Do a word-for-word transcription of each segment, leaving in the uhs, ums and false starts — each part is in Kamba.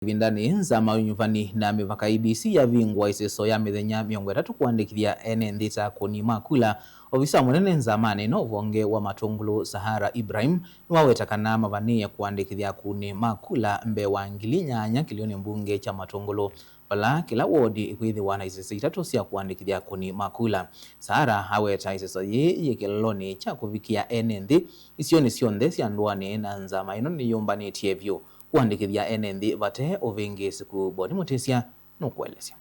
Ĩvindanĩ, nzama ya ũnyuvani na mĩvaka, I E B C, yavingũa ĩseso ya mĩthenya mĩongo ĩtatũ kũandĩkĩthya ene nthĩ ta akũni ma kula. Ovisa mũnene nzamanĩ ĩno ũvonge wa Matũngũlũ, Sahara Ibrahim, nĩwaweta kana mavanĩĩe kũandĩkĩthya akũni ma kula mbee wa ngili nyanya kĩlĩonĩ mbunge kya Matũngũlũ, vala kĩla wodi ĩkwĩthĩwa na isese itatũ sya kũandĩkĩthya akũni ma kula. Sahara aweta ĩseso yĩĩ yĩ kĩlolonĩ kya kũvikĩa ene nthĩ isionĩ syonthe sya ndũanĩ, na nzama ĩno nĩyũmbanĩtye vyũ kũandĩkĩthya ene nthĩ vate ũvĩngĩĩsĩku. Boni Mũtĩsya nũkũelesya.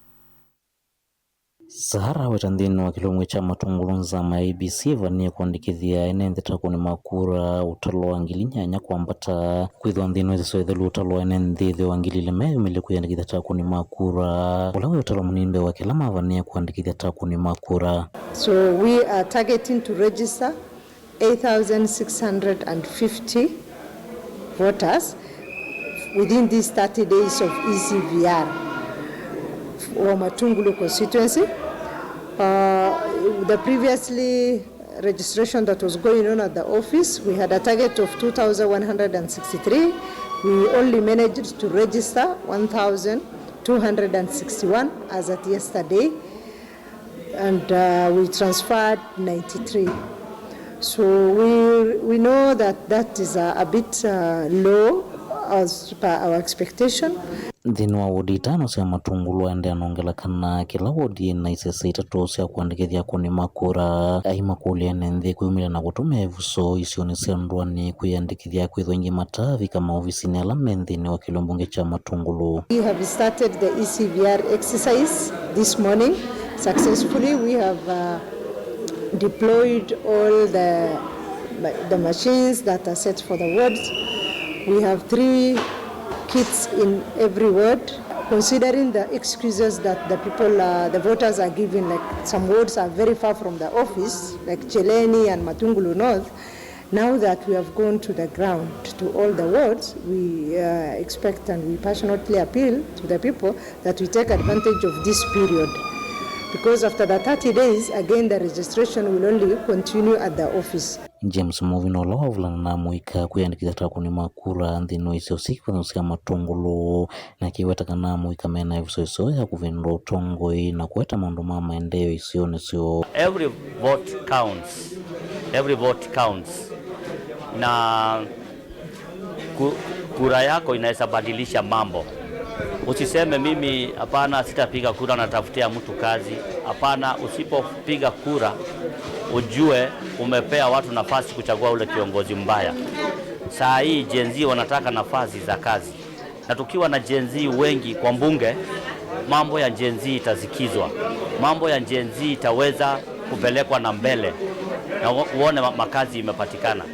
Sahara aweta nthĩnĩ wa kĩlungu kya Matũngũlũ, nzama ya I E B C ĩvanĩĩe kũandĩkĩthya ene nthĩ ta akũni ma kura ũtalo wa ngili nyanya kwambata, kwĩthĩwa nthĩnĩ wa ĩseso ĩthelu ũtalo wa ene nthĩ ĩtheo wa ngili ilĩ meyũmĩlye kwĩandĩkĩthya ta akũni ma kura, ũla wĩ ũtalo mũnini mbee wa kĩla mavanĩĩe kũandĩkĩthya ta akũni ma kura. So we are targeting to register eight thousand six hundred and fifty voters within these thirty days of E C V R for Matungulu constituency. Uh, the previously registration that was going on at the office, we had a target of two thousand one hundred and sixty-three. We only managed to register one thousand two hundred and sixty-one as at yesterday, and uh, we transferred ninety-three. So we, we know that that is a, a bit uh, low as per our expectation. Nthĩnĩ wa wodi itano sya Matungulu, aendee anongela kana kĩla wodi yĩna isese itatũ sya kũandĩkĩthya akũni ma kura. Aimakũlya ene nthĩ kwĩumĩlya na kũtũmĩa ĩvuso isionĩ sya ndũanĩ kwĩandĩkĩthya, kwĩthwa aingĩ mataavika maovisinĩ ala me nthĩnĩ wa kĩlungu mbunge kya Matungulu. We have started the E C V R exercise this morning successfully. We have uh, deployed all the, the machines that are set for the wards. We have three kits in every ward. Considering the excuses that the people, uh, the voters are giving, like some wards are very far from the office, like Cheleni and Matungulu North, now that we have gone to the ground to all the wards, we uh, expect and we passionately appeal to the people that we take advantage of this period, because after the thirty days, again, the registration will only continue at the office. James Movino, ũla wavulana na amũika kwĩandĩkĩthya ta akũni ma kura nthĩnĩ wa isio sya kĩvathũkany'o sya Matũngũlũ, na akĩweta kana amũika mena ĩvuso ĩseo ya kũvĩndũa ũtongoi na kũete maũndũ ma maendeeo isionĩ syoo. Every vote counts. Every vote counts. Na ku-, kura yako inaweza badilisha mambo. Usiseme, "Mimi hapana, sitapiga kura, natafutia mtu kazi." Hapana, usipopiga kura, ujue umepea watu nafasi kuchagua ule kiongozi mbaya. Saa hii Gen Z wanataka nafasi za kazi. Na tukiwa na Gen Z wengi kwa mbunge, mambo ya Gen Z itasikizwa. Mambo ya Gen Z itaweza kupelekwa na mbele. Na uo-, uone ma-, makazi imepatikana.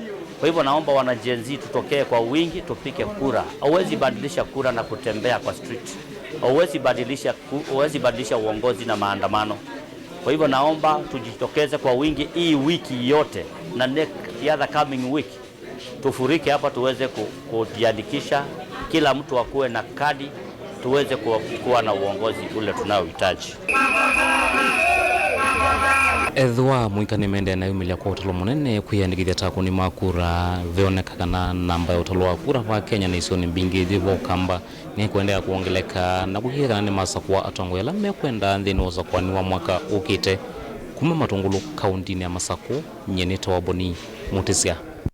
Kwa hivyo naomba wana Gen Z tutokee kwa wingi, tupige kura. Hauwezi badilisha kura na kutembea kwa street. Hauwezi badilisha ku-, hauwezi badilisha uongozi na maandamano. Kwa hivyo naomba tujitokeze kwa wingi hii wiki yote na next, the other coming week. Tufurike hapa tuweze ku-, kujiandikisha, kila mtu akuwe na kadi, tuweze ku-, kuwa na uongozi ule tunaohitaji. Ethĩwa amũika nĩmaendee na yumĩlya kwa ũtalo mũnene kwĩyandĩkĩthya ta akũni ma kura, veoneka kana namba ya ũtalo wa kura va Kenya na isionĩ mbingĩ yĩ va Ũkamba nĩkũendeea kwongeleka, na kũkĩlĩka kana nĩmasakũa atongoi ala mekwenda nthĩnĩ wa ũsakũani wa mwaka ũkĩte. Kuma Matũngũlũ, kaũntĩnĩ ya Masakũ, nyie nĩtawa Boni Mũtĩsya.